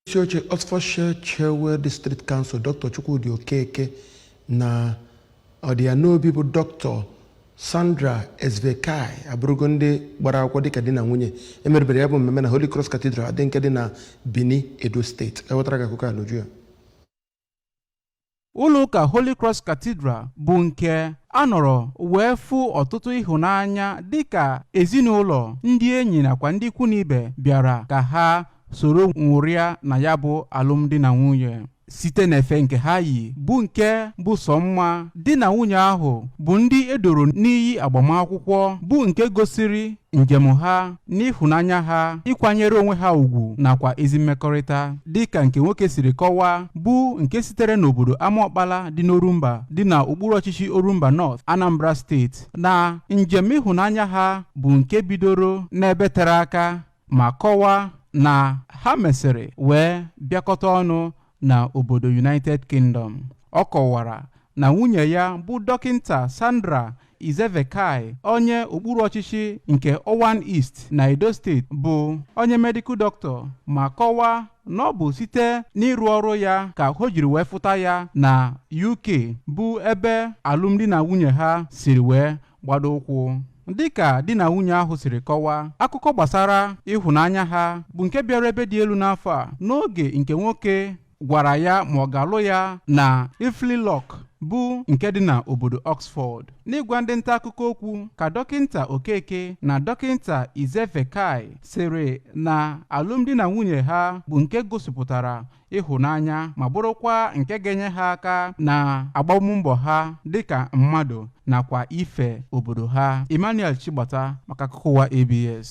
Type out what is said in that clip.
Isi oche Oxfordshire Cherwell District Council, Dr. Chukwudi Okeke, na ọdịyanobi bụ Dr. Sandra Ezvekai abụrụgo ndị gbara akwụkwọ dịka di na nwunye. Emerubere ya bụ mmemme na Holy Cross Cathedral dị nke dị na Benin, Edo Steeti. Ewetara gị akụkọ a n'uju ya. Ụlọ ụka Holy Cross Cathedral bụ nke a nọrọ wee fụ ọtụtụ ịhụnanya dịka ezinụlọ, ndị enyi nakwa ndị ikwu na ibe bịara ka ha soro ṅụrịa na ya bụ alụmdi na nwunye. Site n'efe nke ha yi bụ nke bụ sọ mma, di na nwunye ahụ bụ ndị edoro n'iyi agbamakwụkwọ bụ nke gosiri njem ha n'ịhụnanya ha, ịkwanyere onwe ha ugwu nakwa ezi mmekọrịta, dịka nke nwoke siri kọwaa, bụ nke sitere n'obodo Amaọkpala dị n'Orumba dị na okpuru ọchịchị Orumba North, Anambra Steeti, na njem ịhụnanya ha bụ nke bidoro n'ebe tere aka, ma kọwaa na ha mesịrị wee bịakọta ọnụ na obodo United Kingdom. Ọ kọwara na nwunye ya bụ Dọkịnta Sandra Izevekai, onye okpuru ọchịchị nke Owan East na Edo Steeti, bụ onye medical doctor, ma kọwaa na ọ bụ site n'ịrụ ọrụ ya ka o jiri wee fụta ya na UK, bụ ebe alụmdi na nwunye ha siri wee gbado ụkwụ. Dịka di na nwunye ahụ siri kọwaa, akụkọ gbasara ịhụnanya ha bụ nke bịara ebe dị elu n'afọ a, n'oge nke nwoke gwara ya ma ọ ga-alụ ya na Iffley Lock bụ nke dị na obodo Oxford. N'ịgwa ndị nta akụkọ okwu, ka Dọkịnta Okeke na Dọkịnta Izevekai sịrị na alụmdi na nwunye ha bụ nke gosipụtara ịhụnanya ma bụrụkwa nke ga-enye ha aka na agbammbọ ha dịka mmadụ nakwa ife obodo ha. Emmanuel Chigbata maka akụkọ ụwa ABS.